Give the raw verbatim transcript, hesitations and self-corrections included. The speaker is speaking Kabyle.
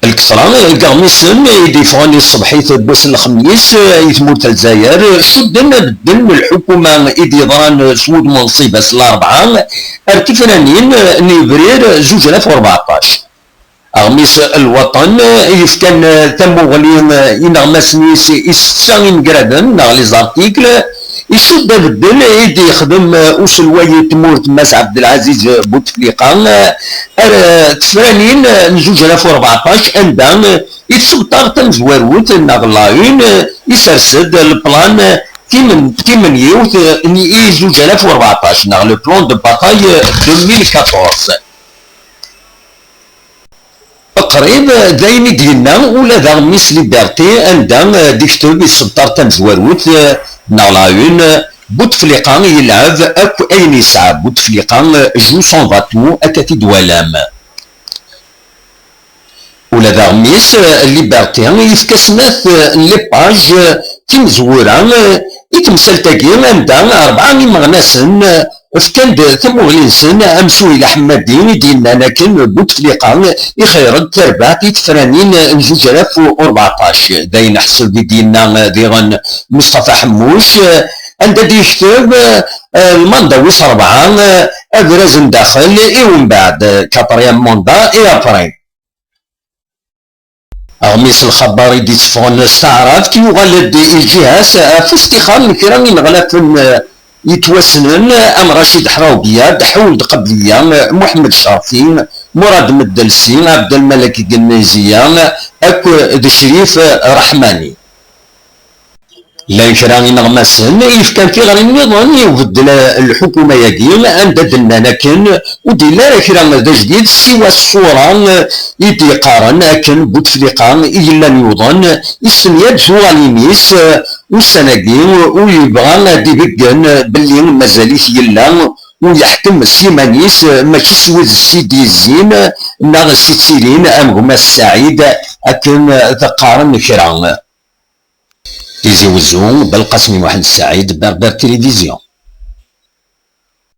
Lkesra deg iɣmisen i d-yeffɣen i ṣṣbeḥ-it n wass n lexmis i tmurt n Lezzayer, cudden abeddel n lḥukuma i d-yeḍran s wudem unṣib ass n larebɛa, ar tifranin n yebrir zuǧ alaf u rbeɛṭac. Aɣmis n lwaṭen yefkan tamuɣli i ineɣmasen-is, isteqsa imegraden neɣ les articles, isudd abeddel i d-yexdem uselway n tmurt Mass Ɛebdelɛaziz Butefliqa ar tefranin n zuǧ alaf u rbeɛṭac, anda i tsebṭaɣ tamezwarut neɣ la une isers-d leplan timen-, timenyiwt n i zuǧ alaf u rbeɛṭac neɣ le plan de bataille deux mille quatorze. Qrib d ayen i d-yenna ula d aɣmis Liberté, anda d-ikteb isebtar tamezwarut neɣ la une, Butefliqa yelɛeb akk ayen yesɛa. Butefliqa joue son va-tout, akka t-id-twalam. Ula d aɣmis Liberté yefka snat n les pages timezwura i temsalt-agi, anda rebɛa imeɣnasen fkan-d tamuɣli-nsen, am Suhila Ḥemmadi i d-yennan akken Butefliqa ixir-d tarbaɛt i tefranin n zuǧ alaf u rbeɛṭac. D ayen ḥseb i d-yenna diɣen Mustafa Ḥemmuc, anda d-yekteb, eh, lmanda wis rebɛa, eh, adraz n daxel i umbeɛd, quatrième mandat et après. Aɣmis Lxabar i d-itteffɣen s taɛrabt yuɣal-d i lǧiha-s ɣef ustixer n kra ineɣlafen, eh, yettwassnen am Racid Ḥrawbiyad, Ḥewld Qabliya, Muḥemmed Cerfi, Murad Meddelsi, Ɛebdelmalek Genniziya akked Crif Raḥmani. Llan kra ineɣmasen i yefkan tiɣri nniḍen i ubeddel n lḥukuma-agi, anda d-nnan akken ur d-yelli ara kra d ajdid siwa ṣṣura i d-yeqqaren akken Butefliqa i yellan yuḍen, istenna-d tuɣalin-is ussan-agi, u yebɣa ad d-ibeggen belli mazal-it yella u yeḥkem s yiman-is, mačči s wid s i d-yezzin neɣ s i ttilin am gma Saɛid akken teqqaren kra. Tizi Wezzu, Belqasem Muḥend Saɛid, Berbère Télévision.